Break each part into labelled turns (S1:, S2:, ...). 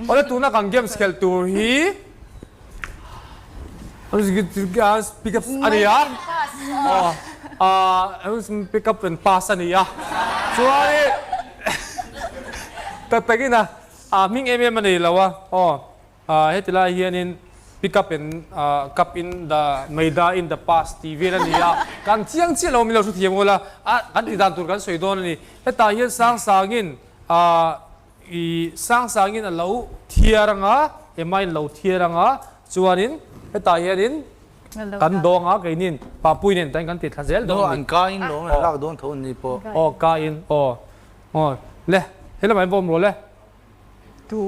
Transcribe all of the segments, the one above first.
S1: Awle tuna kan games khelh tur hi pick up a ni a. Pick up and pass a ni a. Chuanin tak takin a hming em em a nei lo a. Aw heti lai hianin pick up and cup in the maida in the pass tih vel a ni a. Kan chiang chiah lo min lo hre thiam ula a kan tih dan tur kan sawi dawn a ni. Hetah hian sang sangin I sang sangin a lo thiar anga, Emma in lo thiar anga, chuanin hetah hianin kan dawng a, keinin Papui nen tan kan ti thla zel dawn a ni.
S2: An ka in lawm an lak dawn tho an ni pawh.
S1: Aw ka in aw aw le he lamah in va awm rawh le.
S3: Tu.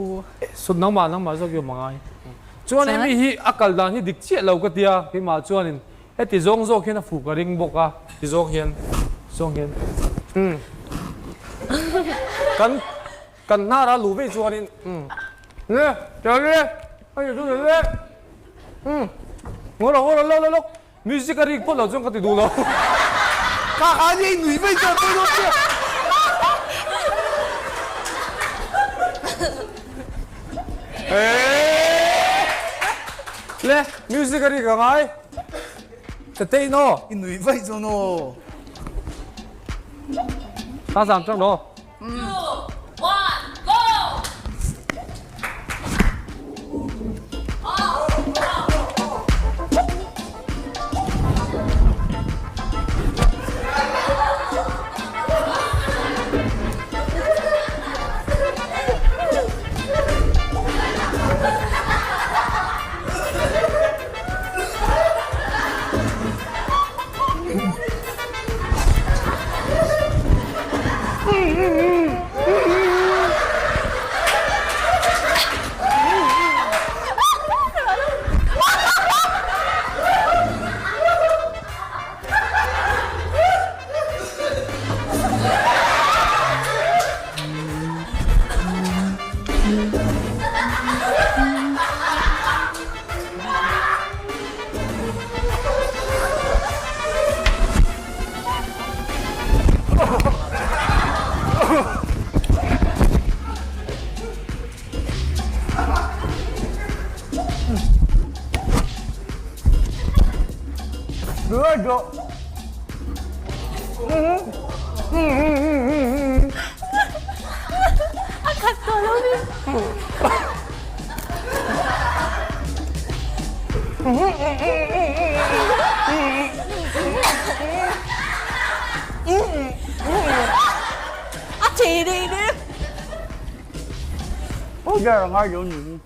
S1: Sut nangmah nangmah zawk i awm angai. Chuan hemi hi a kal dan hi dik chiah lo ka tia keimah chuanin heti zawng zawk hian a fuh ka ring bawk a ti zawng hian zawng hian umm kan kan hnar a luh vei chuanin umm le tel le hei chu le umm ngaw lo ngaw lo lo lo lo Music a rik phawt lo chuan ka ti duh lo.
S2: Ka kha ni ei nui mai chuan pawi dawn sia.
S1: Le music a rik a ngai. Ka tei no.
S2: I nui vai chuan aw.
S1: Ka zam tang no.
S4: Two, one, go!
S3: A khat tawh lo ni. A thi đi đi.
S2: Ôi giờ ngay chỗ nhỉ.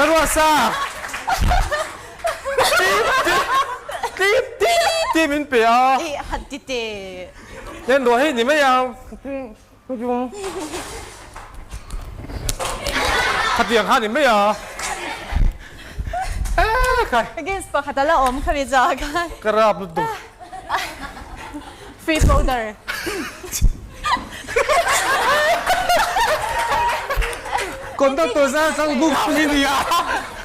S1: Ruasa! Tip tip tip min pe a.
S3: I han ti teh.
S1: Nen ruah hi ni mai ang. Khatiang kha ni mai a. Khai.
S3: Against pakhat a la awm khami zawk khan.
S1: Ka rap lutuk.
S3: Free folder.
S1: Conductor zan sang buk ni nia.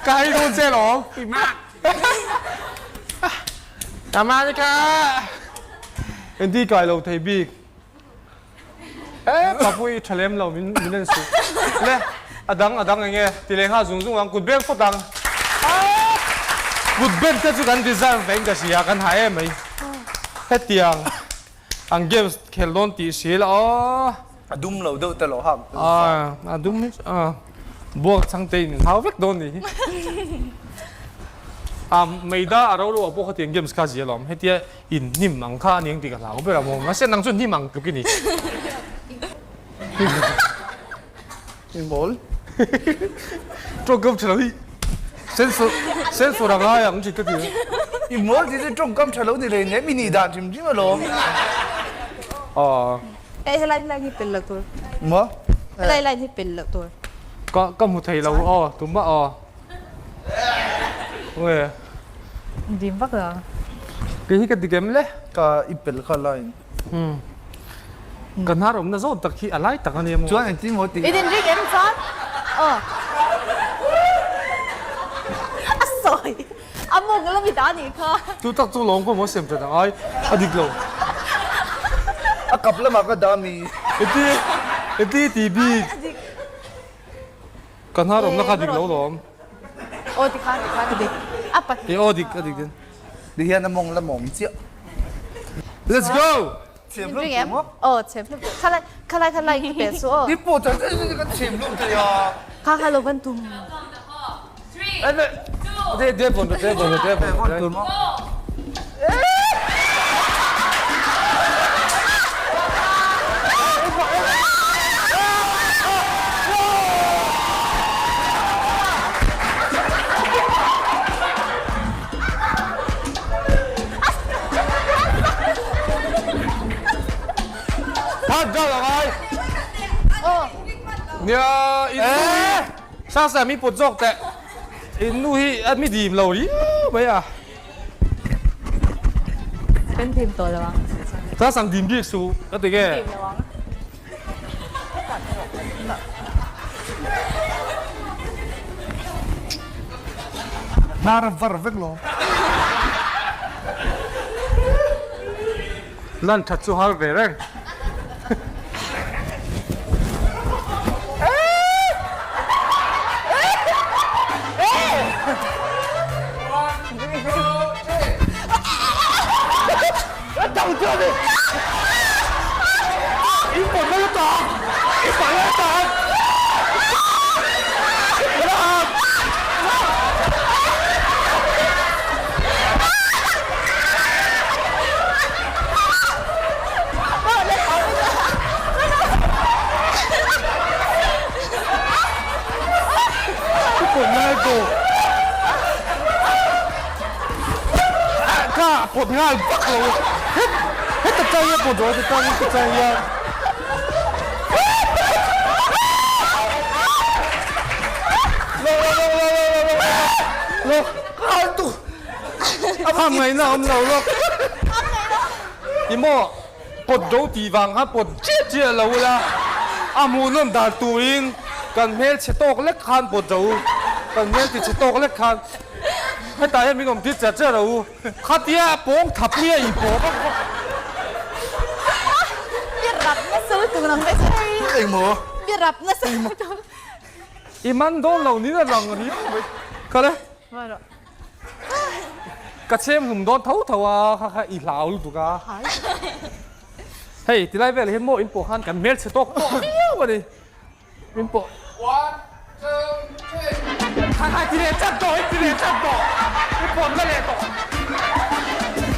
S1: Ka hai dawn che lawm. America. Engti kai lo thei bik. E Papui tha lem lo min min en suh. Le a dang a dang enge ti leh nghal zung zung ang kut beng phawt ang. Kut beng te chu kan deserve veng ka hria kan ha em mai. Hetiang ang games khel dawn tih hria la aw.
S2: A dum lo deuh te lo hak.
S1: A a dum hi a buak chang te in min hau vek dawn ni hi. A meida a ro lo ah pawh khatiang games kha zia lawm. Hetia in hnim ang kha a ni ang tih ka hlau ber a maw. Mahse nang chu hnim ang tluk i ni.
S2: I mawl.
S1: Tawngkam tha lo hi sensor sensor a ngai ang tih ka ti a.
S2: I mawl tih chu tawngkam tha lo ni lei nem i nih dan hrim hrim alawm.
S1: Aw.
S3: Hei helai line hi pel loh tur.
S2: Maw?
S3: Helai line hi pel loh tur.
S1: Ka ka hmu thei lo aw tumah aw. Nge.
S3: Dim vak lo.
S1: Kei hi ka ti kem le.
S2: Ka i pel kha line.
S1: Ka hnar awmna zawt tak hi a lai tak a nia maw?
S2: Chuan engtin maw tih?
S3: I din rik em chuan? Aw. A sawi. A mawng la mi ta nih kha.
S1: Chu tak chu lawng pawh maw sem that ang ai. A dik lo.
S2: A kap lamah ka dah mi.
S1: Eti eti ti bik. Ka hnar awmna kha dik lo lawm.
S3: Aw ti khan ti khan a dik. A pahnih.
S1: E aw dik a dik din.
S2: Ti hian a mawng la mawm chiah.
S1: Let's go!
S2: Chhem hlum tur maw?
S3: Aw chhem hlum tur. Khalai khalai khalai hi pel su aw.
S2: Ni pawh chan chan chan kan chhem hlum thei a.
S3: Kha kha lo van tum.
S1: De de bon de bon de bon
S2: tur maw?
S1: Hat gal ang ai. Nia in nu hi sa sa mi put zawk teh. In nu hi a mi dim lo riau mai a.
S3: Kan dim tawh lo ang.
S1: Sa sang dim bik su ka ti nge.
S3: Dim lo ang.
S2: Hnar a var vek lo.
S1: Lan that chu har ve reng. Ka pawt nghal vak lo het heta chai a pawt zawh heta chai heta chai hian lo lo lo lo lo lo lo
S2: Khan tu
S1: a ngaihna awm lo lawk i maw pawt do tih vang khan pawt chiah chiah lo ula a hmuhnawm dan turin kan hmel chhe tawk lek khan pawt do kan hmel ti chhe tawk lek khan Hetah hian min awm tir cher cher lo u. Khatia pawng thap hi a inpawh vak vak.
S3: Mi rap nasa lutuk nang ve che.
S2: Engmaw?
S3: Mi rap nasa lutuk.
S1: I man dawn lo niin a lang riau mai. Kal e. Ka chhem hlum dawn tho tho a, kha kha i hlau lutuk a. Hei tilai velah hian maw inpawh khan kan hmelchhe tawk tawk viau a ni. Min pawh.
S2: One, two, three.
S1: Kha kha ti leh chat tawh, i ti leh chat tawh. I pawt na leh tawh.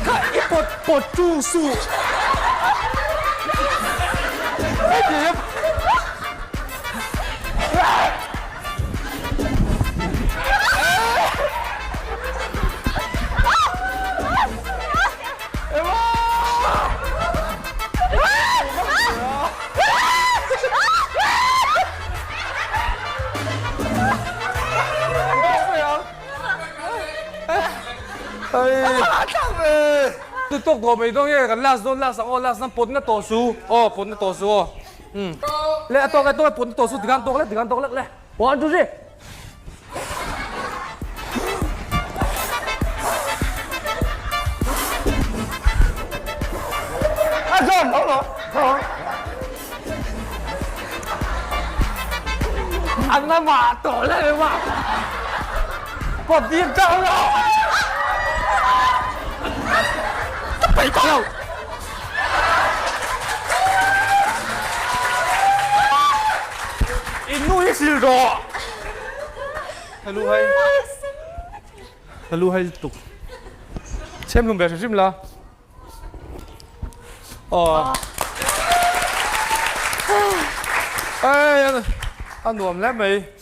S1: Kha i pawt pawt tu su. Hei ti hian. Tawk tawh mai dawn nge kan last dawn last ang aw last nan pawt na tawh su aw pawt na tawh su aw le a tawk e tawk e pawt na tawh su tikhan tawk le tikhan tawk lek le one two three.
S2: A zawm lo lo.
S1: An la mah tawh le mah. Pawt dim teuh lo. Ka peih tawh lo. In nu hi sil rawh. Hello hai. Ka lu hai lutuk. Chhem hlum ve hrim hrim la. Aw. Ei, a nuam hle mai.